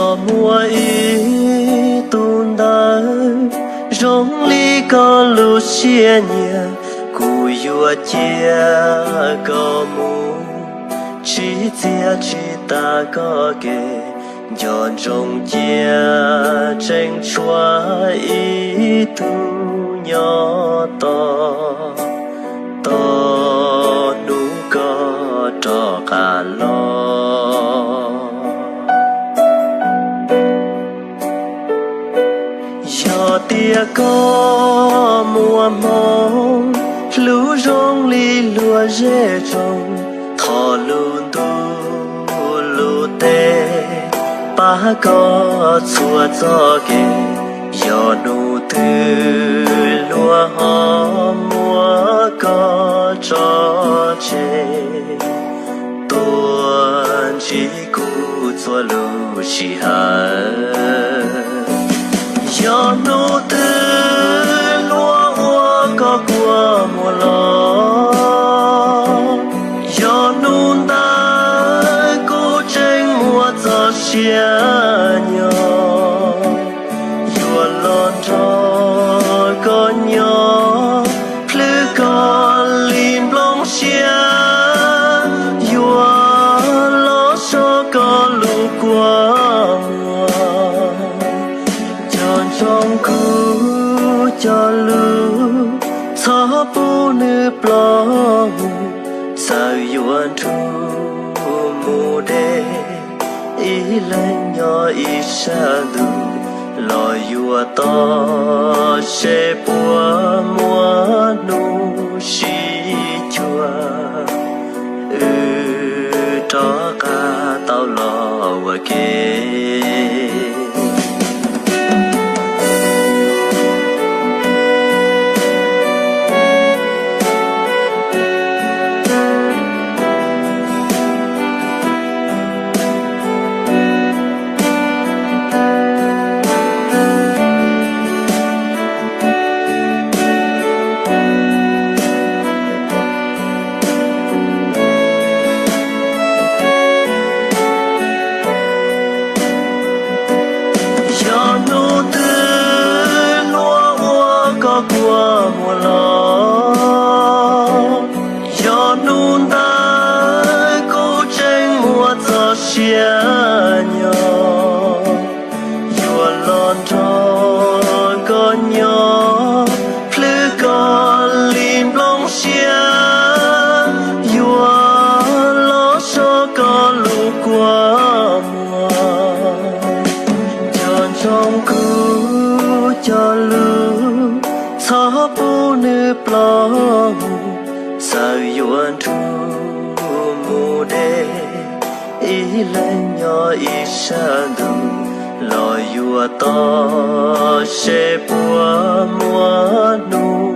Muaj ib tug ntawv zoo li koj lub siab nyiam, kuv yuav cia koj mus, tsis txiav tsis tas koj kev. Nco ntsoov cia tseem tshuav ib tug nyob tos, tos hnub koj rov qab los. Yog tias koj muaj hmoo, hlub zoo li luag zej tsoom, thov lub ntuj lub teb pab koj txhua txoj kev. Yog hnub twg luag ho muab koj tso tseg, tuaj ntsib kuv txhua lub sij hawm. Yog hnub twg luag ua koj kua muag los, yog hnub ntawd kuv tseem muaj txoj sia nyob, yuav los nrog koj nyob, plhws koj li nplooj siab, yuav los so koj lub kua muag. Nco ntsoov kuv cov lus, txhob pub nws ploj mus, txawm yuav nrug mus deb, ib leeg nyob ib sab ntuj, los yuav tos seb puas muaj hnub sib cuag, wb rov qab tau los ua ke. Yog hnub twg luag ua koj kua muag los, yog hnub ntawd kuv tseem muaj txoj sia nyob, yuav los nrog koj nyob, plhws koj li nplooj siab, yuav los so koj lub kua muag. Nco ntsoov kuv cov lus, txhob pub nws ploj mus, txawm yuav nrug mus deb, ib leeg nyob ib sab ntuj, los yuav tos seb puas muaj hnub